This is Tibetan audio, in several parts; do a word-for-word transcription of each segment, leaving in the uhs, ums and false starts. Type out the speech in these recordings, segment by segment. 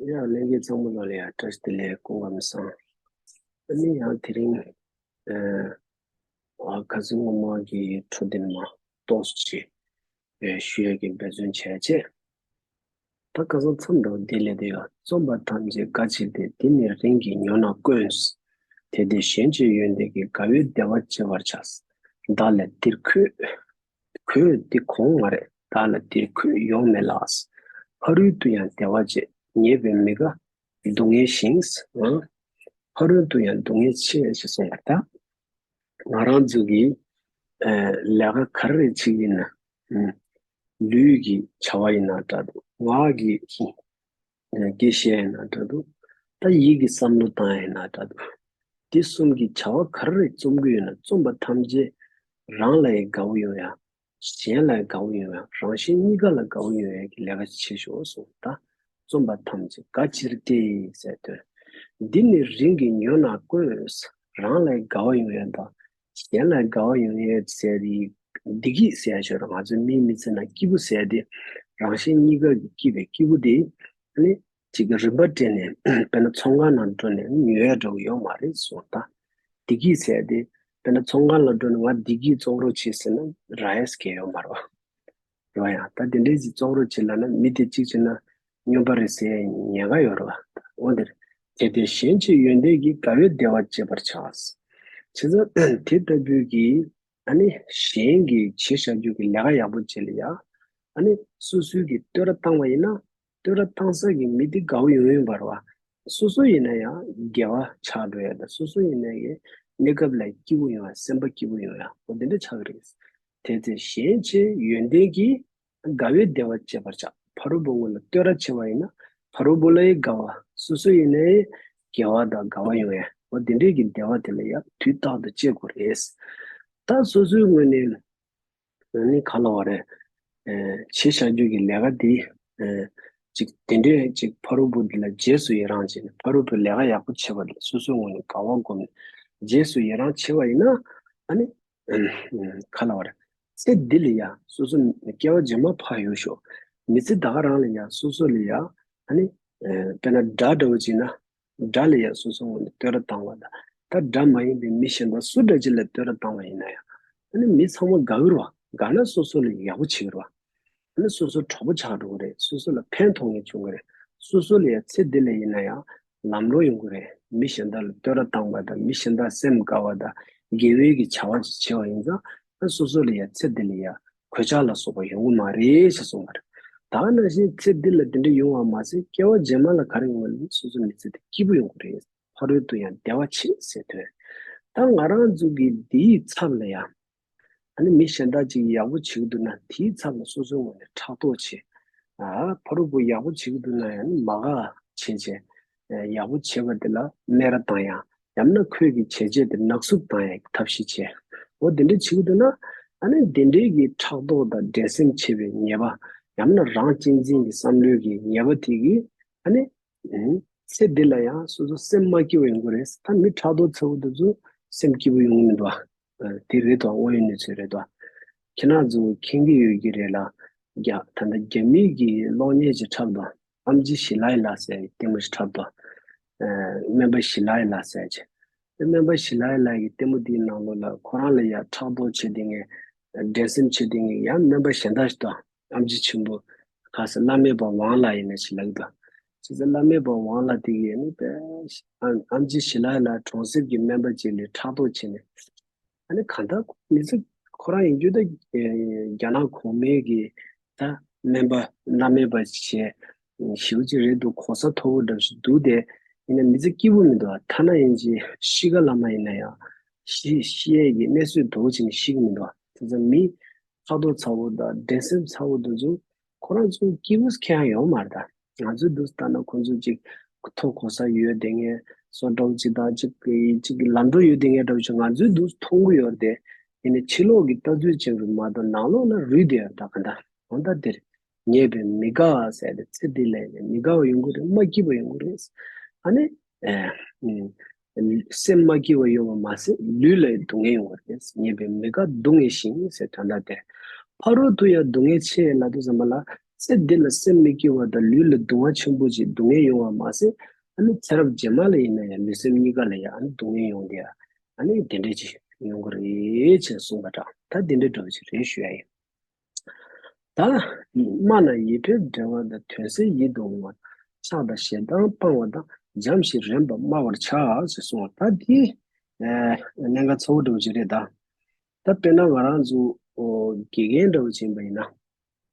ཡ་ལྷན་རྒྱས་ཚང་མ་ལ་ཡ་བཀྲ་ཤིས་བདེ་ལེགས། སྐུ་ཁམས་བཟང་། ཨ་ནི་ཡང་དེ་རིང་ཨ་ཁ་སང་སྔོན་མ་གི་འཕྲོ་འདི་མ་ཏོག་ཙམ་ཞུ་ཡ་གི་འབད་བརྩོན་བྱས་རྗེས། ད་ཁ་སང་མཚམས་འདྲ་བོ་འདི་ལས་དེ་ཡང་རྩོམ་པ་ཐམས་ཅད་དགའ་ཕྱིར་ཏེ། འདི་ནི་རིང་གིས་ཉོན་ན་དཀོན། དེ་དེ་གཞན་གྱི་ཡོན་ཏན་གྱིས། དགའ་བའི་བདེ་བ་སྤྱད་པར་བྱ། བདག་ལ་འདིར་འཁོད། འཁོད་འདི་གོང་མ་རེད། བདག་ལ་འདིར་འཁོད་ཡོང་མེད་ལགས། ཕ་རོལ་ཏུ་ཡང་བདེ་བ་སྤྱད། ཉེས་པའི་མི་དགའ་སྡུག་བསྔལ་ཞིང་། ཨང་། ཕ་རོལ་ཏུ་ཡང་སྡུག་བསྔལ་ཆེ་ཞེས་གསུངས་པ་ལྟར། ང་རང་ཚོ་གི་ཨ་ལས་ཀ་ག་རེ་བྱེད་ཀྱི་ཡིན་ན། ཨུམ། ལུས་ཀྱི་བྱ་བ་ཡིན་ན་འདྲ་འདུག་ངག་གི་ཨ་སྐད་བཤད་ཡིན་ན་འདྲ་འདུག་ད་ཡིད་ཀྱི་བསམ་བློ་བཏང་ཡིན་ན་འདྲ་འདུག་འདི་གསུམ་གྱི་བྱ་བ་ག་རེ་རྩོམ་གྱི་ཡོད་ན། རྩོམ་པ་ཐམས་ཅད་རང་ལ་ཡང་དགའ་བོ་ཡོང་ཡ། གཞན་ལ་ཡང་དགའ་བོ་ཡོང་ཡ། རང་གཞན་གཉིས་ཀ་ལ་དགའ་བོ་ཡོང་ཡ་གི་ལས་ཀ་བྱེད་ཤོག་གསུངས། ད་རྩོམ་པ་ཐམས་ཅད་དགའ་ཕྱིར་ཏེ་ཟེར་དོན། འདི་ནི་རིང་གིས་ཉོན་ན་དཀོན། རང་ལ་ཡང་དགའ་བ་ཡོང་ཡ་དང་གཞན་ལ་དགའ་བ་ཡོང་ཡ་ཟེར་དེ་བདེ་སྐྱིད་ཟེར་ཡ་ཞོར། ང་ཚོའི་མིའི་མི་ཚེ་ནང་སྐྱིད་པོ་ཟེར་ཡ་དེ་རང་གཞན་གཉིས་ཀ་གི་སྐྱིད་པའི་སྐྱིད་པོ་དེ་ཨ་ནི་གཅིག་གི་རིན་པ་སྤྲད་ནས་དཔེར་ན་ཚོང་ཁང་ནང་འགྲོ་ནས་ཉོ་ཡ་འདྲ་བོ་ཡོད་མ་རེད་གསུངས། ད་བདེ་སྐྱིད་ཟེར་ཡ་དེ་དཔེར་ན་ཚོང་ཁང་ལ་འགྲོ་ནས་ང་བདེ་སྐྱིད་བཙོང་རོགས་བྱེད་ཟེར་ན་རག་ཡ་ཟེར་མཁན་ཡོད་མ་རེད་བ། རེད་བ། ཡང་ད་དེ་འདྲའི་ཅིག་བཙོང་རོགས་བྱེད་ལབ་ན་མི་དེ་གཅིག་བྱས་ན་སྨྱོན་པ་རེད་ཟེར་ཡ་ཉེན་ཁ་ཡོད་རེད་བ། འོ་དེ་རེད། དེ་དེ་གཞན་གྱི་ཡོན་ཏན་གྱིས། དགའ་བའི་བདེ་བ་སྤྱད་པར་བྱ། བྱས་ཙང་དེ་ལྟ་བུའི་གི་ཨ་ནི་གཞན་གྱིས་བྱས་བཞག་རྒྱུ་གི་ལས་ཀ་ཡག་པོ་བྱེད་ལ་ཡ། ཨ་ནི་སོ་སོའི་གི་བསྟོད་ར་བཏང་བ་ཡིན་ན་བསྟོད་ར་བཏང་ས་གི་མི་དེ་དགའ་བོ་ཡོང་ཡོང་བ་རེད་བ། སོ་སོ་ཡིན་ན་ཡང་དགེ་བ་ཆགས་འགྲོ་ཡ་དང་སོ་སོ་ཡིན་ན་ཡང་གནས་སྐབས་ལ་སྐྱིད་པོ་ཡོང་ཡ། སེམས་པ་སྐྱིད་པོ་ཡོང་ཡ། འོ་དེ་འདྲ་ཆགས་ཀྱི་རེད། དེ་ཚེ་གཞན་གྱི་ཡོན་ཏན་གྱིས། དགའ་བའི་བདེ་བ་སྤྱད་པར་བྱ། ཕ་རོལ་པོ་ངོ་ལ་བསྟོད་ར་བྱས་པ་ཡིན་ན་ཕ་རོལ་པོ་ལ་ཡང་དགའ་བ། སོ་སོ་ཡིན་ན་ཡང་དགེ་བ་དང་དགའ་བ་ཡོང་ཡ། འོ་དེ་འདྲའི་གི་བདེ་བ་དེ་ལ་ཡང་དུས་རྟག་ཏུ་སྤྱད་དགོས་རེད། ད་སོ་སོའི་ངོས་ནས་ནི་ག་ལ་བ་རེད། ཨེ་བྱས་བཞག་རྒྱུ་གི་ལས་ཀ་འདི་ཨེ་ཅིག་དེ་འདྲའི་ཅིག་ཕ་རོལ་པོ་འདི་ལ་རྗེས་སུ་ཡི་རང་བྱས་ནས་ཕ་རོལ་པོའི་ལས་ཀ་ཡག་པོ་བྱེད་པ་ལ་སོ་སོའི་ངོས་ནས་དགའ་བ་སྒོམ་ནས་རྗེས་སུ་ཡི་རང་བྱེད་པ་ཡིན་ན་ཨ་ནི། ཨ་ག་ལ་བ་རེད། ཚེ་འདི་ལ་ཡ་སོ་སོ་སྐྱེ་བ་རྗེས་མ་ཕར་གཡུག་ཞོག་མི་ཚེ་ད་ག་རང་ལ་ཡ་སོ་སོ་ལ་ཡ་ཨ་ནི་ཨ་དཔེར་ན་དགྲ་འདྲ་བོ་ཅིག་ན་དགྲ་ལ་ཡ་སོ་སོ་ངོས་ནས་བསྟོད་ར་བཏང་བ་དང་ད་དགྲ་མ་ཡིན་པའི་མི་གཞན་དག་སུ་འདྲ་ཅིག་ལ་བསྟོད་ར་བཏང་བ་ཡིན་ན་ཡང་ཨ་ནི་མི་ཚང་མ་དགའ་གི་རེད་བ། དགའ་ན་སོ་སོ་ལ་ཡག་པོ་བྱེད་ཀྱི་རེད་བ། ཨ་ནི་སོ་སོ་གྲོགས་པོ་ཆགས་འགྲོ་གི་རེད། སོ་སོ་ལ་ཕན་ཐོགས་མཁན་བྱུང་གི་རེད། སོ་སོ་ལ་ཡང་ཚེ་འདི་ལ་ཡིན་ན་ཡང་ལམ་ལྷོང་ཡོང་གི་རེད། མི་གཞན་དག་ལ་བསྟོད་ར་བཏང་བ་དང་མི་གཞན་དག་སེམས་དགའ་བ་དང་དགེ་བའི་གི་བྱ་བ་ཅིག་བྱེད་པ་ཡིན་ཙང་ཨ་སོ་སོ་ལ་ཡང་ཚེ་འདི་ལ་ཡང་གོད་ཆག་ལ་སོགས་པ་ཡོང་གི་མ་རེད་ཞེས་གསུངས་པ་རེད། ད་ག་ནང་བཞིན་ཚེ་འདི་ལ་དེ་འདྲ་ཡོང་བ་མ་ཟད་སྐྱེ་བ་རྗེས་མ་ལ་ག་རེ་ཡོང་བ་ལ་སོ་སོ་མི་ཚེ་འདི་སྐྱིད་པོ་ཡོང་གི་རེད། ཕ་རོལ་ཏུ་ཡང་བདེ་བ་ཆེ་ཟེར་དོན། ད་ང་རང་ཚོ་གི་འདིའི་ཚབ་ལ་ཡང་། ཨ་ནི་མི་གཞན་དག་ཅིག་ཡག་པོ་བྱེད་ཀྱི་འདུག་ན་དེའི་ཚབ་ལ་སོ་སོའི་ངོས་ནས་ཕྲག་དོག་བྱེད། ཨ་ཕ་རོལ་པོ་ཡག་པོ་བྱེད་ཀྱི་འདུག་ན་ཡང་ནི་མ་དགའ་བྱེད་བྱེད། ཡག་པོ་བྱེད་པ་དེ་ལ་སྨད་ར་བཏང་ཡ། ཡང་ན་ཁོས་ཀྱི་བྱས་རྗེས་དེ་ནག་བསུབ་བཏང་ཡ་གི་ཐབས་ཤེས་བྱེད། འོ་དེ་འདྲ་བྱེད་ཀྱི་འདུག་ན་ཨ་ནི་དེ་འདྲའི་གི་ཕྲག་དོག་དང་འགྲན་སེམས་བྱེད་པའི་ཉེས་པ། ཡང་ན་རང་གཅེས་འཛིན་གྱི་བསམ་བློའི་གི་ཉེས་པ་དེ་གིས་ཨ་ནི། ཨུམ། ཚེ་འདི་ལ་ཡང་སོ་སོ་སེམས་མ་སྐྱིད་པ་ཡོང་གི་རེད། ད་མི་ཕྲག་དོག་ཚ་བོ་དེ་ཚོ་སེམས་སྐྱིད་པོ་ཡོང་གི་མི་འདུག་ཨ། དེ་རེད་དོ། དངོས་ཡོད་གནས་ཚུལ་རེད་དོ། ཁྱེད་རང་ཚོ་མཁྱེན་གྱི་ཡོད་ཀྱི་རེད་ལ། རྒྱ་ད་ལྟ་རྒྱ་མིའི་གི་གློག་བརྙན་ཅིག་འཁྲབ་དོ། ཨམ་ཆི་ཞི་ལའི་ལ་ཟེར་ཡའི་ལྟད་མོ་ཞིག་འཁྲབ་དོ། ཨ་སྨན་པ་ཞི་ལའི་ལ་ཟེར་ཅིག་དེ་སྨན་པ་ཞི་ལའི་ལ་ཡི་ལྟད་མོ་དེའི་ནང་ལོགས་ལ་ཁོ་རང་ལ་ཡ་ཕྲག་དོག་བྱེད་བསྡད་མཁན། འགྲན་སེམས་བྱེད་བསྡད་མཁན་ཡང་སྨན་པ་གཞན་དག་ཞིག་དང་། ཨམ་ཆི་ཆེན་པོ། ག་ས་བླ་མེད་པ་ཝང་ལགས་ཡིན་ན་ཞིག་ལབ་ཀྱི་འདུག་བྱས་ཙང་བླ་མེད་པ་ཝང་ལགས་དེ་གིས་ནི་དཔེ་ཨམ་ཨམ་ཆི་ཞི་ལའི་ལ་གྲོང་གསེབ་ཀྱི་སྨན་པ་ཅིག་ལ་ཕྲག་དོག་བྱས་ནས། ཨ་ནི་གང་ལྟར་མི་ཚེ་ཁོ་རང་ཡིན་རྒྱུ་ད་རྒྱ་ནག་གོང་མའི་གི་ད་སྨན་པ་བླ་མེད་པ་བྱས་ཞེ་པོ་ཅིག་རེད་འདུག་གོ་ས་མཐོ་པོ་འདྲ་ཞིག་འདུག་དེ་ཡིན་ན་མི་ཚེ་སྐྱིད་པོ་མི་འདུག་ཐ་ན་ཡིན་གྱི་ཤི་ཁ་ལ་མ་ཡིན་ན་ཡང་ཤི་ཤི་ཡས་ཀྱི་གནས་ཚུལ་དོག་ཅིག་ནས་ཤི་གི་མི་འདུག་དེ་ཚོ་མི། ཕྲག་དོག་ཚ་བོ་དང་འགྲན་སེམས་ཚ་བོ་དེ་ཚོ་ཁོ་རང་ཚོ་སྐྱིད་པོ་ཁེ་ཡང་ཡོད་མ་རེད་ད། ང་ཚོའི་འདུག་ལྟ་ན་ཁོ་ཚོ་ཅིག་མཐོ་གོ་ས་ཡོད་བསྡད་མཁན་སོ་འདྲ་བོ་ཅིག་དང་ཅིག་ཅིག་ལམ་འགྲོ་ཡོད་བསྡད་མཁན་འདྲ་བོ་ཅིག་ང་ཚོའི་འདུག་མཐོང་གི་ཡོད་རེད་དེ། ཡིན་ནའི་ཕྱི་ལོགས་ཀྱི་ལྟ་ཚུལ་ཅན་རུ་མ་གཏོགས་ནང་ལོགས་ལ་རུལ་བསྡད་ཡོད་ད་ག་འདྲ། འོ་ད་འདིར་ཉེས་པའི་མི་དགའ་ཟེར་ཏེ་ཚེ་འདི་ལས་ནས་མི་དགའ་བ་ཡོང་གི་རེད། མ་སྐྱིད་པ་ཡོང་གི་རེད། ཨ་ནི། ཨེ། སེམས་མ་སྐྱིད་པ་ཡོད་པ་མ་ཟད་ལུས་ལ་ཡང་སྡུག་བསྔལ་ཡོང་བ་རེད། ཉེས་པའི་མི་དགའ་སྡུག་བསྔལ་ཞིང་ཟེར་དོན་དག་དེ། ཕ་རོལ་ཏུ་ཡང་སྡུག་བསྔལ་ཆེ་ལབ་དུས་ཙམ་པ་ལ་ ཚེ་འདི་ལ་སེམས་མི་སྐྱིད་པ་དང་ལུས་ལ་སྡུག་བསྔལ་ཆེན་པོ་ཅིག་སྡུག་བསྔལ་ཡོང་བ་མ་ཟད། ཨ་ནི་ཚེ་རབས་རྗེས་མ་ལ་ཡིན་ན་ཡང་ལུས་སེམས་གཉིས་ཀ་ལ་ཡང་ཨ་ནི་སྡུག་བསྔལ་ཡོང་དེ་ཡང་ཨ་ནི་དེ་འདྲས་ཅིག་ཡོང་གི་རེད་ཅེས་གསུངས་པ་འདྲ། ད་དེ་འདྲས་འདྲ་བོ་ཅིག་རེད་ཞུ་ཡ་ཡིན། ད་སྨྲ་ན་ཡིད་ཕེབས་བདེ་བ་དང་། དོན་གསལ་ཡིད་དུ་འོང་བ། ཆགས་དང་ཞེ་སྡང་སྤང་བ་དང་། འཇམ་ཞིང་རན་པར་སྨྲ་བར་བྱ་ཞེས་གསུངས་པ། ད་འདི་ཨ་གནད་འགག་ཚ་བོ་འདྲ་བོ་ཅིག་རེད་ད། ད་དཔེར་ན་ང་རང་ཚོ་ཨོ་དགེ་རྒན་འདྲ་བོ་ཅིག་ཡིན་པ་ཡིན་ན།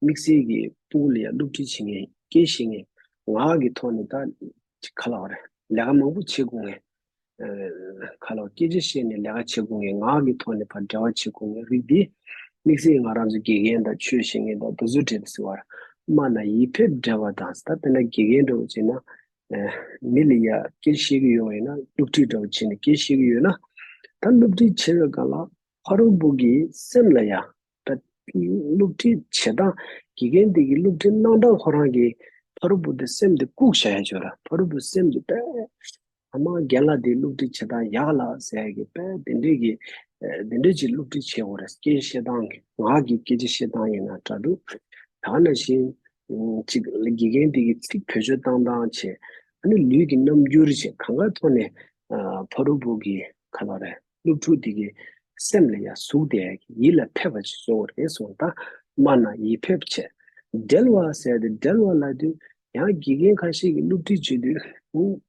དམིགས་བསལ་གྱི་ཕྲུ་གུ་ལ་ཡང་སློབ་ཁྲིད་བྱེད་མཁན་སྐད་བཤད་མཁན་ངག་གི་ཐོག་ནས་ད་ཅིག་ག་ལབ་དགོས་རེད། ལས་ཀ་མང་པོ་བྱེད་དགོས་མཁན། ཨ་ག་ལབ་དགོས། སྐད་ཆ་བཤད་ནས་ལས་ཀ་བྱེད་དགོས་མཁན། ངག་གི་ཐོག་ནས་ཕར་འབྲེལ་བ་བྱེད་དགོས་མཁན་རིགས་འདི། དམིགས་བསལ་ང་རང་ཚོ་དགེ་རྒན་དང་ཆོས་བཤད་མཁན་དང་དེ་ཚོའི་གྲས་དུ་ཟེར་བ་རེད། སྨྲ་ན་ཡིད་ཕེབས་བདེ་བ་དང་། ད་དཔེར་ན་དགེ་རྒན་འདྲ་བོ་བྱས་ན། ཨ་མི་ལ་ཡ་སྐད་བཤད་ཀྱི་ཡོད་པ་ཡིན་ན། སློབ་ཁྲིད་འདྲ་བོ་བྱས་ནས་སྐད་བཤད་ཀྱི་ཡོད་ན། ད་སློབ་ཁྲིད་བྱེད་པའི་སྒང་ལ་ཕ་རོལ་པོ་གི་སེམས་ལ་ཡ། ད་སློབ་ཁྲིད་བྱེད་སྟངས། དགེ་རྒན་དེ་གི་སློབ་ཁྲིད་གནང་སྟངས་ཁོ་རང་གིས་ཕ་རོལ་པོ་དེ་སེམས་དེ་བཀུག་བྱ་ཡ་ཅིག་ཡོད་རེད། ཕ་རོལ་པོ་སེམས་དེ་དཔེ་ཨ་མ་རྒན་ལགས་དེ་སློབ་ཁྲིད་བྱེད་སྟངས་ཡག་ལ་ཟེར་ཡ་གི་དཔེ་དེ་འདྲས་ཀྱི་ཨ་དེ་འདྲས་ཀྱི་སློབ་ཁྲིད་བྱེད་དགོས་རེད། སྐད་བཤད་སྟངས་ཀྱི་ངག་གི་སྐད་ཆ་བཤད་སྟངས་ཡིན་ན་འདྲ་འདུག། ད་ག་ནང་བཞིན་ཨ་ཅིག་དགེ་རྒན་དེ་གི་ཚིག་བེད་སྤྱོད་བཏང་སྟངས་བྱས། ཨ་ནི་ལུས་ཀྱི་རྣམ་འགྱུར་བྱས། གང་ག་ཐོག་ནས་ཨ་ཕ་རོལ་པོ་གི་ག་ལབ་དགོས་རེད། སློབ་ཕྲུག་དེ་གི་སེམས་ལ་ཡང་ཟུག་སྟེ་ཡིད་ལ་ཕེབས་པ་ཅིག་བཟོ་དགོས་རེད་གསུངས། ད་སྨྲ་ན་ཡིད་ཕེབས་བྱས། འབྲེལ་བ་ཟེར་ཏེ་འབྲེལ་བ་ལབ་དུས་ཡང་དགེ་རྒན་ཁ་ཤས་ཀྱིས་སློབ་ཁྲིད་བྱེད་དུས་ཨུ་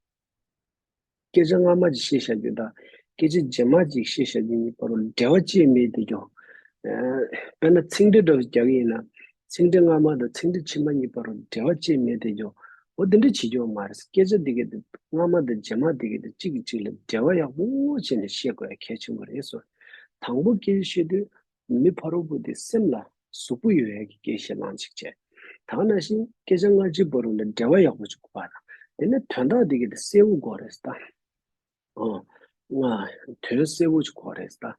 སྐད་ཆ་སྔ་མ་ཅིག་བཤད་བཞག་རྒྱུ་དང་སྐད་ཆ་རྗེས་མ་ཅིག་བཤད་བཞག་རྒྱུ་གཉིས་བར་རུ་འབྲེལ་བ་ཅིག་མེད་དེ་ཀྱང་། ཨ་དཔེར་ན་ཚིག་འགྲེལ་འདྲ་བོ་རྒྱག་གི་ཡིན་ན། ཚིག་འགྲེལ་སྔ་མ་དང་ཚིག་འགྲེལ་ཕྱི་མ་གཉིས་བར་རུ་འབྲེལ་བ་ཅིག་མེད་དེ་ཀྱང་། འོ་དེ་འདྲ་བྱེད་རྒྱུ་མ་རེད། སྐད་ཆ་འདི་གི་དེ་སྔ་མ་དང་རྗེས་མ་འདི་གི་དེ་གཅིག་གིས་གཅིག་ལ་འབྲེལ་བ་ཡག་པོ་བྱས་ནས་བཤད་དགོས་ཡ་གལ་ཆེན་པོ་རེད་གསུངས། དང་པོ་སྐད་ཆ་བཤད་དུས་མི་ཕ་རོལ་པོ་དེ་སེམས་ལ་ཟུག་པོ་ཡོད་ཡ་གི་སྐད་བཤད་སྟངས་ཅིག་བྱས། ད་ག་ནང་བཞིན་སྐད་ཆ་སྔ་ཕྱི་བར་རུ་ལ་འབྲེལ་བ་ཡག་པོ་ཅིག་དགོས་པ་དང་། དེ་ནས་དོན་དག་འདི་གི་དེ་གསལ་པོ་དགོས་རེད་ད། ཨོ། ང་དོན་གསལ་པོ་ཅིག་དགོས་རེད་ད།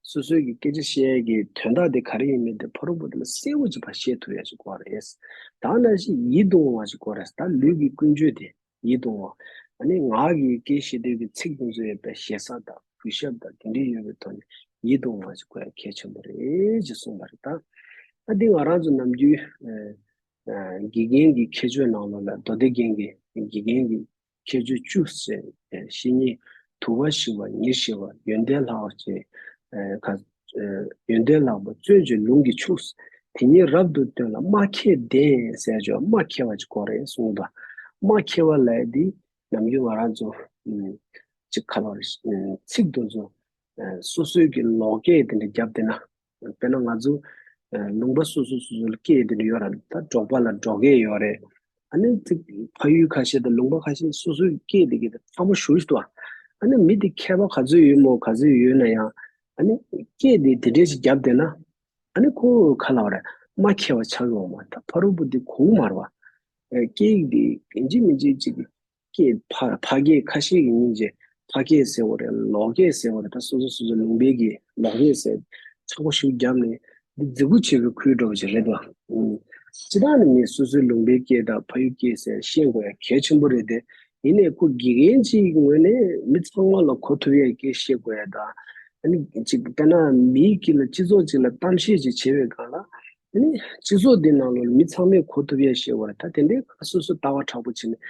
སོ་སོའི་གི་སྐད་ཆ་བཤད་ཡ་གི་དོན་དག་དེ་ག་རེ་ཡིན་མིན་དེ་ཕ་རོལ་པོ་དེ་ལ་གསལ་པོ་ཅིག་ཕར་བཤད་ཐུབ་ཡ་ཅིག་དགོས་རེད། ད་ག་ནང་བཞིན་ཡིད་དུ་འོང་བ་ཅིག་དགོས་རེད་ད། ལུས་ཀྱི་ཀུན་སྤྱོད་དེ་ཡིད་དུ་འོང་བ། ཨ་ནི་ངག་གི་སྐད་བཤད་དུས་ཀྱི་ཚིག་དེ་ཚོ་ཡོད་པའི་ཞེ་ས་དང་གུས་ཞབས་དང་དེ་འདྲ་ཡོད་པའི་ཐོག་ནས་ཡིད་དུ་འོང་བ་ཅིག་དགོས་ཡ་གལ་ཆེན་པོ་རེད་ཅེས་གསུངས་པ་རེད་ད། ཨ་འདི་ང་རང་ཚོ་ནམ་རྒྱུན་ཨ་ཨ་དགེ་རྒན་གྱི་ཁྱད་ཆོས་ནང་ལོགས་ལ་མདོ་སྡེ་རྒན་གྱི་དགེ་རྒན་གྱི་ཁྱད་ཆོས་བཅུ་ཟེར། བཤེས་གཉེན་དུ་བ་ཞི་བ་ཉེར་ཞི་བ། ཡོན་ཏན་ལྷག་ཅེས་ག་ཡོན་ཏན་ལྷག་པ་བརྩོན་ཅིང་ལུང་གིས་ཕྱུག། དེ་ཉིད་རབ་ཏུ་བསྟན་ལ་སྨྲ་མཁས་ལྡན་ཟེར་ཅོ། སྨྲ་མཁས་པ་ཅིག་དགོས་རེད་གསུངས་པ། སྨྲ་མཁས་པ་ལབ་ཡ་འདི་ནམ་རྒྱུན་ང་རང་ཚོ་ཅིག་ག་ལབ་རེད། ཚིག་དེ་ཚོ་སོ་སོའི་གི་ལོག་སྐད་དེ་འདྲ་བརྒྱབ་བསྡད་ན། དཔེར་ན་ང་ཚོ་ལུང་པ་སོ་སོ་སོ་སོ་ལ་སྐད་དེ་འདྲ་ཡོད་ར། ད་འབྲོག་པ་ལ་འབྲོག་སྐད་ཡོད་རེད། ཨ་ནི་ཅིག་ཕ་ཡུལ་ཁ་ཤས་དང་ལུང་པ་ཁ་ཤས་སོ་སོའི་སྐད་དེ་གི་ཚ་པོ་ཞེ་པོ་ཞིག་འདུག་ཨ་ནི་མི་དེ་མཁས་པ་ག་ཚོད་ཡོད་མོ་ག་ཚོད་ཡོད་ན་ཡང་ཨ་ནི་སྐད་དེ་དེ་འདྲས་ཞིག་བརྒྱབ་བསྡད་ན་ཨ་ནི་ཁོ་ག་ལབ་རེད། སྨྲ་མཁས་པ་ཆགས་ཡོང་མ། ད་ཕ་རོལ་པོ་དེ་གོ་གི་མ་རེད་པ། སྐད་དེ་ཡིན་གཅིག་མིན་གཅིག་ཅིག་སྐད་ཕ་ཕ་སྐད་ཁ་ཤས་ཀྱི་སྙིང་རྗེ་ཕ་སྐད་ཟེར་བ་རེད། ལོག་སྐད་ཟེར་བ་རེད། ད་སོ་སོ་སོ་སོ་ལུང་པའི་གི་ལོག་སྐད་ཟེར་ཚ་པོ་ཞིག་བརྒྱབ་ནས་འདི་རྫིག་པོ་བྱེད་པའི་ཁུལ་འདྲ་བོ་ཞིག་རེད་དོ། ཨུམ། སྤྱིར་བཏང་ནས་མི་སོ་སོའི་ལུང་པའི་སྐད་དང་ཕ་ཡུལ་སྐད་ཟེར་ཤེས་དགོས་ཡ་གལ་ཆེན་པོ་རེད་དེ། ཡིན་ནའི་ཁོ་དགེ་རྒན་གཅིག་གི་ངོས་ནས་མི་ཚང་མ་ལ་གོ་ཐུབ་ཡ་སྐད་བཤད་དགོས་ཡ་དང་། ཨ་ནི་ཅིག་དཔེར་ན་མིའི་དཀྱིལ་ལ་སྤྱི་ཚོགས་ཅིག་ལ་གཏམ་བཤད་ཅིག་བྱེད་པའི་སྒང་ལ། ཨ་ནི་སྤྱི་ཚོགས་འདི་ནང་ལོགས་མི་ཚང་མས་གོ་ཐུབ་ཡ་བཤད་དགོས་རེད། ད་དེ་འདྲའི་སོ་སོ་ལྟ་བ་དྲག་པོ་བྱས་ནས་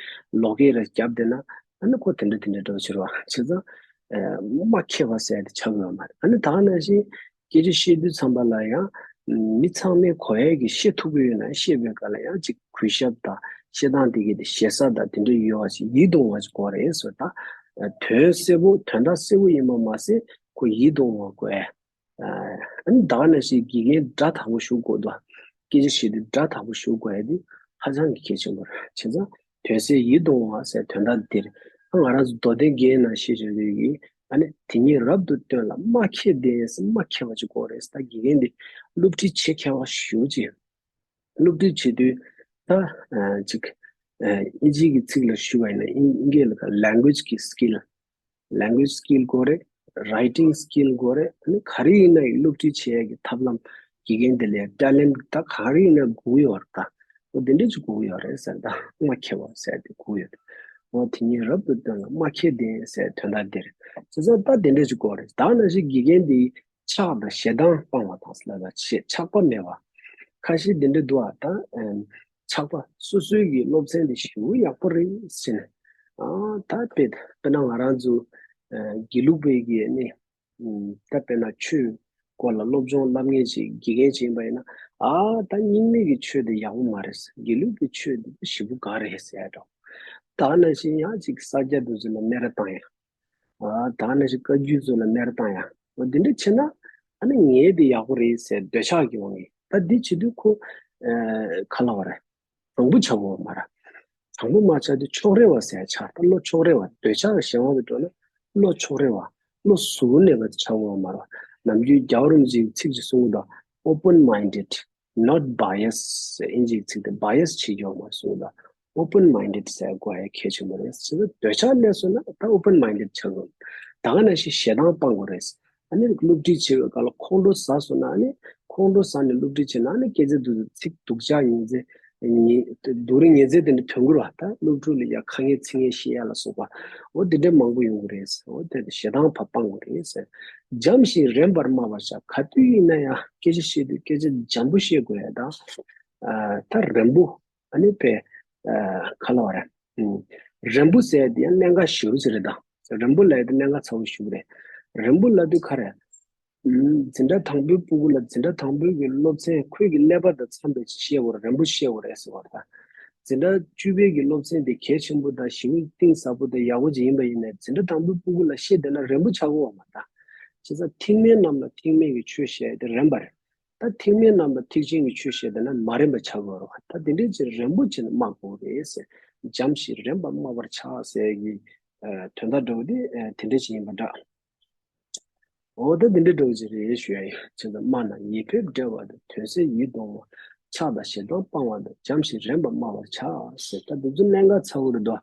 ལོག་སྐད་རེ་བརྒྱབ་བསྡད་ན་ཨ་ནི་ཁོ་དེ་འདྲ་དེ་འདྲ་འདྲ་བོ་ཕྱིར་བ་བྱས་ཙང་། ཨ་སྨྲ་མཁས་པ་ཟེར་ཡ་དེ་ཆགས་ཀྱི་ཡོད་མ་རེད། ཨ་ནི་ད་ག་ནང་བཞིན་སྐད་ཆ་བཤད་དུས་ཙམ་པ་ལ་ཡང་མི་ཚང་མས་གོ་ཡ་གི་བཤད་ཐུབ་ཀྱི་ཡོད་ན་བཤད་པའི་སྒང་ལ་ཡང་ཅིག་གུས་ཞབས་དང་བཤད་སྟངས་དེ་གི་དེ་ཞེ་ས་དང་དེ་འདྲ་ཡོད་པ་ཞིག་ཡིད་དུ་འོང་བ་ཞིག་དགོས་རེད་ཟེར། ད་དོན་གསལ་པོ་དོན་དག་གསལ་པོ་ཡིན་པ་མ་ཟད་ཁོ་ཡིད་དུ་འོང་བ་དགོས། ཨ་ནི་ད་ག་ནང་བཞིན་དགེ་རྒན་སྒྲ་དག་པོ་ཞུ་དགོས་འདུག་སྐད་ཆ་བཤད་དུས་སྒྲ་དག་པོ་ཞུ་དགོས་ཡ་དེ་ཧ་ཅང་གི་གལ་ཆེན་པོ་རེད། བྱས་ཙང་དོན་གསལ་ཡིད་དུ་འོང་བ་ཟེར་དོན་དག་འདིར་ཨ་ང་རང་ཚོ་མདོ་སྡེ་རྒན་ནང་བཤད་བྱ་དུས་ཀྱི་ཨ་ནི་དེ་ཉིད་རབ་ཏུ་སྟོན་ལ་སྨྲ་མཁས་ལྡན་ཟེར། སྨྲ་མཁས་པ་ཅིག་དགོས་རེད་ཟེར། ད་དགེ་རྒན་འདི་སློབ་ཁྲིད་བྱེད་མཁས་པ་ཞེ་པོ་ཅིག་སློབ་ཁྲིད་བྱེད་དུས་ད་ཨ་ཅིག་ཨ་ཨིན་ཇིའི་གི་ཚིག་ལ་ཞུ་བ་ཡིན་ན་ཨིན་ཨིན་སྐད་ལ་language གི་skill language skill དགོས་རེད། writing skill དགོས་རེད། ཨ་ནི་ག་རེ་ཡིན་ན་ཡང་སློབ་ཁྲིད་བྱེད་ཡས་ཀྱི་ཐབས་ལམ་དགེ་རྒན་དེ་ལ་talent ད་ག་རེ་ཡིན་ན་དགོས་ཡོད་རེད། ད་འོ་དེ་འདྲ་ཅིག་དགོས་ཡོད་རེད་ཟེར། ད་སྨྲ་མཁས་པ་ཟེར་དེ་དགོས་ཡོད་རེད། འོ་དེ་ཉིད་རབ་ཏུ་སྟོན་ལ་སྨྲ་མཁས་ལྡན་ཟེར་དོན་དག་འདིར་བྱས་ཙང་ད་དེ་འདྲ་ཅིག་དགོས་རེད། ད་ནང་བཞིན་དགེ་རྒན་དེ་ཆགས་དང་ཞེ་སྡང་སྤང་བ་དང་ཟེར་ལ་ཆགས་པ་མེད་པ་ཁ་ཤས་དེ་འདྲ་འདུག་ཨ། ད་ཨམ། ཆགས་པ་སོ་སོའི་གི་སློབ་ཚན་དེ་ཞེ་པོ་ཡག་པོ་རེད་ཟེར་ནས། ཨ་ད་དཔེ་དཔེར་ན་ང་རང་ཚོ་ཨ་དགེ་ལུགས་པའི་གི་ནི་ཨ་ད་དཔེར་ན་ཆོས་སྐོར་ལ་སློབ་སྦྱོང་བསླབ་མཁན་ཅིག་དགེ་རྒན་ཅིག་ཡིན་པ་ཡིན་ན། ཨ་ད་རྙིང་མའི་གི་ཆོས་དེ་ཡག་པོ་མ་རེད། དགེ་ལུགས་པའི་ཆོས་དེ་ཞེ་པོ་ག་རེད་ཟེར་ཡ་འདྲ། ད་ནང་བཞིན་ཡང་ཅིག་ས་སྐྱ་དེ་ཚོ་ལ་སྨད་ར་བཏང་ཡ། ཨ་ད་ནང་བཞིན་བཀའ་བརྒྱུད་ཚོ་ལ་སྨད་ར་བཏང་ཡ། འོ་འདི་འདྲ་བྱས་ན་ཨ་ནི་ངའི་དེ་ཡག་པོ་རེད་ཟེར་འདོད་ཆགས་ཀྱི་འོང་གི། ད་འདི་བྱེད་དུས་ཁོ་ཨ་ག་ལབ་པ་རེད། དྲང་པོ་ཆགས་དགོས་པ་མ་རེད། དྲང་པོ་མ་ཆགས་དུས་ཕྱོགས་རེ་བ་ཟེར་ཡ་ཆགས། ད་བློ་ཕྱོགས་རེ་བ། འདོད་ཆགས་གཞན་དབང་དུ་འགྲོ་ན་བློ་ཕྱོགས་རེ་བ། བློ་ཟུར་ནས་བ་ཆགས་དགོས་པ་མ་རེད། ནམ་རྒྱུན་རྒྱལ་བ་རིན་པོ་ཆེའི་ཚིག་ཅིག་གསུང་གི་འདུག open minded, not biased ཟེར། ཨིན་ཇིའི་ཚིག་དེ་bias བྱེད་རྒྱུ་མ་གསུངས་ད། open minded ཟེར་དགོས་ཡ་གལ་ཆེན་པོ་རེད། བྱས་ཙང་འདོད་ཆགས་སླེབས་སོང་ན་ད་open minded ཆགས་དགོས། ད་ག་ནང་བཞིན་ཞེ་སྡང་སྤང་དགོས་རེད། ཨ་ནི་སློབ་ཁྲིད་བྱེད་པའི་སྐབས་ལ་ཁོང་ཁྲོ་ཟ་སོང་ན། ཨ་ནི་ཁོང་ཁྲོ་ཟ་ནས་སློབ་ཁྲིད་བྱེད་ན། ཨ་ནི་སྐད་ཆ་དེ་ཚོ་ཚིག་སྡུག་ཅག་ཉན་ཚེ་ཉན། སྡུག་རུས་ཉན་ཚེ་དེ་འདྲ་ཐོན་གི་རེད་བ། ད་སློབ་ཕྲུག་ལ་ཡ་ཁ་ངན་ཚིག་ངན་བཤད་ཡ་ལ་སོགས་པ། འོ་དེ་འདྲ་མང་པོ་ཡོང་གི་རེད། འོ་དེ་ཞེ་སྡང་ཕར་སྤང་དགོས་རེད་ཟེར། འཇམ་ཞིང་རན་པར་སྨྲ་བར་བྱ། ག་དུས་ཡིན་ན་ཡང་སྐད་ཆ་བཤད་དུས་སྐད་ཆ་འཇམ་པོ་བཤད་དགོས་ཡ་དང་། ཨ་ད་རན་པོ། ཨ་ནི་དཔེ་ཨ་ག་ལབ་པ་རེད། ཨུམ། རན་པོ་ཟེར་དེ་ཡང་གནད་འགག་ཞེ་པོ་ཅིག་རེད་ད། རན་པོ་ལབ་ཡ་དེ་གནད་འགག་ཚ་པོ་ཞེ་པོ་རེད། རན་པོ་ལབ་དུས་ག་རེ། ཨུམ། འཛིན་གྲྭ་དང་པོའི་སྤུ་གུ་ལ་འཛིན་གྲྭ་དང་པོའི་གི་སློབ་ཚན་ཁོའི་གི་ཀླད་པ་དང་འཚམས་པའི་ཅིག་བཤད་དགོས་རེད། རན་པོ་བཤད་དགོས་རེད་ཟེར་བ་རེད་ད། འཛིན་གྲྭ་བཅུ་པའི་གི་སློབ་ཚན་དེ་གལ་ཆེན་པོ་དང་ཞེ་པོ་གཏིང་ཟབ་པོ་དང་ཡག་པོ་ཅིག་ཡིན་པ་ཡིན་ནའི། འཛིན་གྲྭ་དང་པོའི་སྤུ་གུ་ལ་བཤད་བསྡད་ན་རན་པོ་ཆགས་ཀྱི་ཡོད་མ་རེད་ད། བྱས་ཙང་ཐེག་དམན་རྣམས་ལ་ཐེག་དམན་གྱི་ཆོས་བཤད་དེ་རན་པ་རེད། ད་ཐེག་དམན་རྣམས་ལ་ཐེག་ཆེན་གྱི་ཆོས་བཤད་བསྡད་ན་མ་རན་པ་ཆགས་ཀྱི་ཡོད་རེད་བ། ད་དེ་འདྲའི་ཅིག་རན་པོ་བྱས་ནས་སྨྲ་དགོས་རེད་ཟེར། འཇམ་ཞིང་རན་པར་སྨྲ་བར་བྱ་ཟེར་གྱི་ཨ་དོན་དག་འདྲ་བོ་དེ་ཨ་དེ་འདྲ་ཅིག་ཡིན་པ་འདྲ། འོ་ད་དེ་འདྲ་འདྲ་བོ་ཅིག་རེད་ཞུ་ཡ་ཡིན། བྱས་ཙང་སྨྲ་ན་ཉེས་པས་བསྒྲལ་བ་དང་། དོན་གསལ་ཡིད་དུ་འོང་བ། ཆགས་དང་ཞེ་སྡང་སྤང་བ་དང་། འཇམ་ཞིང་རན་པར་སྨྲ་བར་བྱ་ཟེར། ད་དེ་ཚོ་གནད་འགག་ཚ་པོ་རེད་དོ།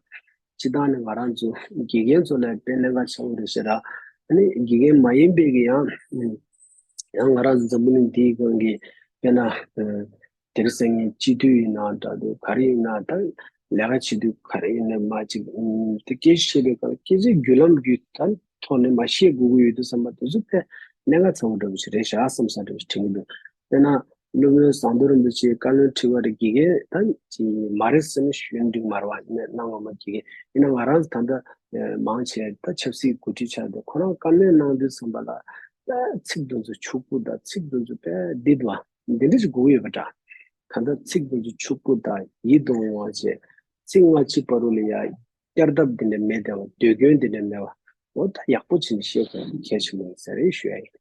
སྤྱིར་བཏང་ནས་ང་རང་ཚོ་དགེ་རྒན་ཚོ་ལ་དཔེ་གནད་འགག་ཆེན་པོ་རེད་ཤག་ར། ཨ་ནི་དགེ་རྒན་མ་ཡིན་པའི་གི་ཡང་ཡང་ང་རང་ཚོ་འཛམ་བུ་གླིང་འདིའི་སྒང་གི་དཔེར་ན་ཨ་དེང་སང་གི་སྤྱི་འཐུས་ཡིན་ན་འདྲ་འདུག་ག་རེ་ཡིན་ན། ད་ལས་ཀ་བྱེད་དུས་ག་རེ་ཡིན་ན་མ་ཅིག་ཨ་དེ་སྐད་ཆ་བཤད་པའི་སྐབས་ལ་སྐད་ཆ་བརྒྱུད་ལམ་བརྒྱུད་ད་ཐོག་ནས་མ་བཤད་དགོས་ཀྱི་ཡོད་དུས་ཙམ་པ། དེ་ཚོ་དཔེ་གནད་འགག་ཚ་པོ་འདྲ་པོ་ཞིག་རེད་ཤག་བསམ་ས་འདྲ་པོ་ཞིག་དྲན་གྱི་འདུག་དཔེར་ན། སློབ་དཔོན་ཟམ་གདོང་རིན་པོ་ཆེའི་བཀའ་བློན་ཁྲི་པ་རེད། དགེ་རྒན་ད་ཅིག་མ་རེད་ཟེར་ནས་ཞུས་ན་འགྲིག་མ་རེད་བ། ཡིན་ན་གནང་བ་མ་དགེ་རྒན་ཡིན་ན། ང་རང་ད་ལྟ་མང་ཆེ་ད་ཆབ་སྲིད་འགོ་ཁྲིད་ཆགས་འདུག་ཁོ་རང་བཀའ་མོལ་གནང་དུས་ཙམ་པ་ལ་ད་ཚིག་དེ་ཚོ་ཕྱུག་པོ་དང་ཚིག་དེ་ཚོ་དཔེ་བདེ་བ་འདི་འདྲ་ཞིག་དགོས་ཡོད་པ་འདྲ། ད་ལྟ་ཚིག་དེ་ཚོ་ཕྱུག་པོ་དང་ཡིད་དུ་འོང་བ་བྱས། ཚིག་སྔ་ཕྱི་བར་དུ་ལ་ཡ་བསྐྱར་ལྡབ་འདི་འདྲ་མེད་བསྡད་པ། ཟློས་སྐྱོན་འདི་འདྲ་མེད་པ། འོ་ད་ཡག་པོ་བྱས་ནས་བཤད་དགོས་པ་གལ་ཆེན་པོ་ཡིན་ས་རེད་ཞུ་ཡ་ཡིན།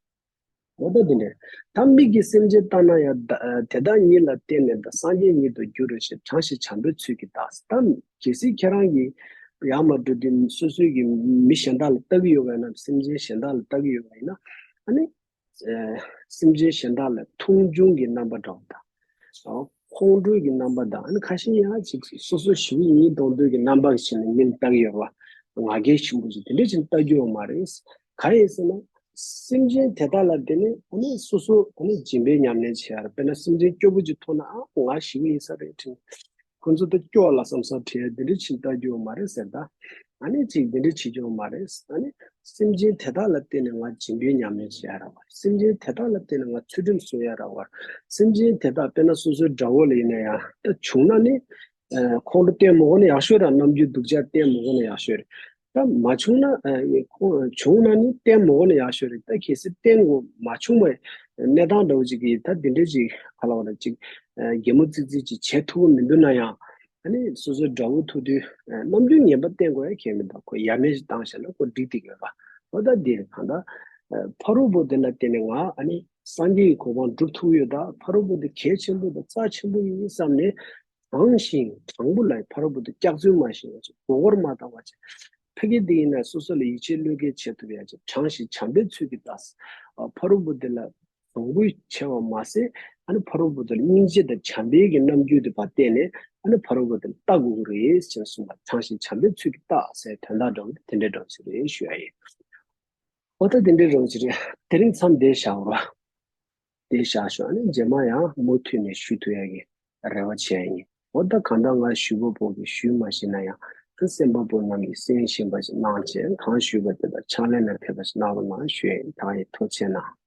འོ་ད་འདི་འདྲ། ད་མིག་གིས་སེམས་ཅན་ལྟ་ན་ཡང་། ད་དེ་དག་ཉིད་ལ་བརྟེན་ནས་འདའ། སངས་རྒྱས་ཉིད་དུ་འགྱུར་རོ་ཞེས། དྲང་ཞིང་བྱམས་པའི་ཚུལ་གྱིས་བལྟ། ད་གལ་སྲིད་ཁྱེད་རང་གིས་ཡར་མར་འགྲོ་དུས་སོ་སོའི་གི་མི་གཞན་དག་ལ་ལྟ་གི་ཡོད་པ་ཡིན་ན། སེམས་ཅན་གཞན་དག་ལ་ལྟ་གི་ཡོད་པ་ཡིན་ན། ཨ་ནི་ཨ་སེམས་ཅན་གཞན་དག་ལ་མཐོང་ཆུང་གི་རྣམ་པ་འདྲ་བོ་དང་། ཨ་ཁོང་ཁྲོའི་གི་རྣམ་པ་དང་། ཨ་ནི་ཁ་ཤས་ཡང་ཅིག་སོ་སོ་ཞེ་པོ་ཡིན་མདོག་མདོག་གི་རྣམ་པ་བྱས་ནས་མི་ལ་ལྟ་གི་ཡོད་པ། ང་རྒྱལ་ཆེན་པོ་ཞིག་དེ་འདྲ་བྱས་ནས་ལྟ་རྒྱུ་ཡོད་མ་རེད། གང་ཡིན་ཟེར་ན། སེམས་ཅན་དེ་དག་ལ་བརྟེན་ནས་ཨ་ནི་སོ་སོ་ཨ་ནི་སྦྱིན་པའི་ཉམས་ལེན་བྱེད་ཡ་རེད། དཔེར་ན་སེམས་ཅན་སྐྱོ་པོ་ཅིག་མཐོང་ན། ཨ་ང་ཞེ་པོ་ཡིན་ས་རེད་དྲན། ཁོ་ཚོ་ད་སྐྱོ་ལ་བསམ་བསམ་བྱས་འདི་འདྲ་ཅིག་ལྟ་རྒྱུ་ཡོད་མ་རེད་ཟེར་ད། ཨ་ནི་ཅིག་འདི་འདྲ་བྱེད་རྒྱུ་ཡོད་མ་རེད། ཨ་ནི་སེམས་ཅན་དེ་དག་ལ་བརྟེན་ནས་ང་སྦྱིན་པའི་ཉམས་ལེན་བྱེད་ཡ་རེད་བ། སེམས་ཅན་དེ་དག་ལ་བརྟེན་ནས་ང་ཚུལ་ཁྲིམས་སྲུང་ཡ་རེད་བ། སེམས་ཅན་དེ་དག་དཔེར་ན་སོ་སོའི་དགྲ་བོ་ལ་ཡིན་ན་ཡང་ད་བྱུང་ན་ནི། ཨ་ཁོང་ཁྲོ་བསྟན་མི་དགོས་ན་ཡག་ཤོས་རེད། རྣམ་འགྱུར་སྡུག་ཅག་བསྟན་མི་དགོས་ན་ཡག་ཤོས་རེད། ད་མ་བྱུང་ན་ཨ་ཁོང་བྱུང་ན་ནི་བསྟན་མི་དགོས་ན་ཡག་ཤོས་རེད། ད་གལ་སྲིད་བསྟན་དགོས་མ་བྱུང་བའི་གནས་སྟངས་འདྲ་བོ་ཅིག་གིས་ད་འདི་འདྲ་ཅིག་ག་ལབ་དགོས་རེད། ཅིག་ཨ་གད་མོ་ཙིག་ཙིག་ཅིག་བྱེད་ཐུབ་ཀྱི་མི་འདུག་ན་ཡང་། ཨ་ནི་སོ་སོའི་དགྲ་བོ་ཐུག་དུས་ཨ་རྣམ་འགྱུར་ངན་པ་བསྟན་དགོས་ཡ་གང་ཡང་མི་འདུག་ཁོ་ཡ་མེད་ཅིག་བཏང་བཞག་ན་ཁོ་འགྲིག་བསྡད་ཀྱི་ཡོད་པ། འོ་ད་འདི་གང་ལྟར་ཨ་ཕ་རོལ་པོ་དེ་ལ་བརྟེན་ནས་ང་ཨ་ནི་སངས་རྒྱས་ཀྱི་གོ་འཕང་སྒྲུབ་ཐུབ་ཡོད། ད་ཕ་རོལ་པོ་དེ་གལ་ཆེན་པོ་དང་རྩ་ཆེན་པོ་ཡིན་བསམ་ནས། དྲང་ཞིང་དྲང་པོ་ལ་ཕ་རོལ་པོ་དེ་སྐྱག་རྫུན་མ་བཤད་པ་བྱས། མགོ་སྐོར་མ་བཏང་བ་བྱས། ཕ་གི་དེ་ཡིན་ན་སོ་སོ་ལ་ཡིད་ཆེས་བློས་འགེལ་བྱེད་ཐུབ་ཡ་བྱས། དྲང་ཞིང་བྱམས་པའི་ཚུལ་གྱིས་བལྟ། ཨ་ཕ་རོལ་པོ་དེ་ལ་གདོང་གུས་ཆེ་བ་མ་ཟད། ཨ་ནི་ཕ་རོལ་པོ་དེ་ལ་སྙིང་རྗེ་དང་བྱམས་པའི་གི་རྣམ་འགྱུར་དེ་ཕར་བསྟན་ནས། ཨ་ནི་ཕ་རོལ་པོ་དེ་ལ་ལྟ་དགོས་ཀྱི་རེད་ཅེས་གསུངས་པ། དྲང་ཞིང་བྱམས་པའི་ཚུལ་གྱིས་བལྟ་ཟེར་དོན་དག་འདྲ་བོ་དེ་འདྲའི་འདྲ་བོ་ཞིག་རེད་ཞུ་ཡ་ཡིན། འོ་ད་དེ་འདྲའི་རང་ཅི་རེད། དེ་རིང་མཚམས་འདིར་བཞག་རོགས། འདིར་བཞག་ཞོག་ཨ་ནི་རྗེས་མ་ཡང་མུ་མཐུད་ནས་ཞུ་ཐུབ་ཡ་གི་རེ་བ་བྱས་ཡིན། འོ་ད་གང་ལྟར་ང་ཞུ་བ་པོ་གི་ཞུས་མ་ཤེས་ན་ཡང་། ཨ་གསན་པ་པོ་རྣམས་ཀྱིས་གསན་ཤེས་པ་ཞིག་གནང་བྱས། གང་ཞུས་པ་དེ་དག་ཕྱག་ལེན་ལ་ཕེབས་པ་ཞིག་གནང་རོགས་གནང་ཞུ་ཡ་ཡིན། ད་ཡིན། ཐུགས་རྗེ་གནང་།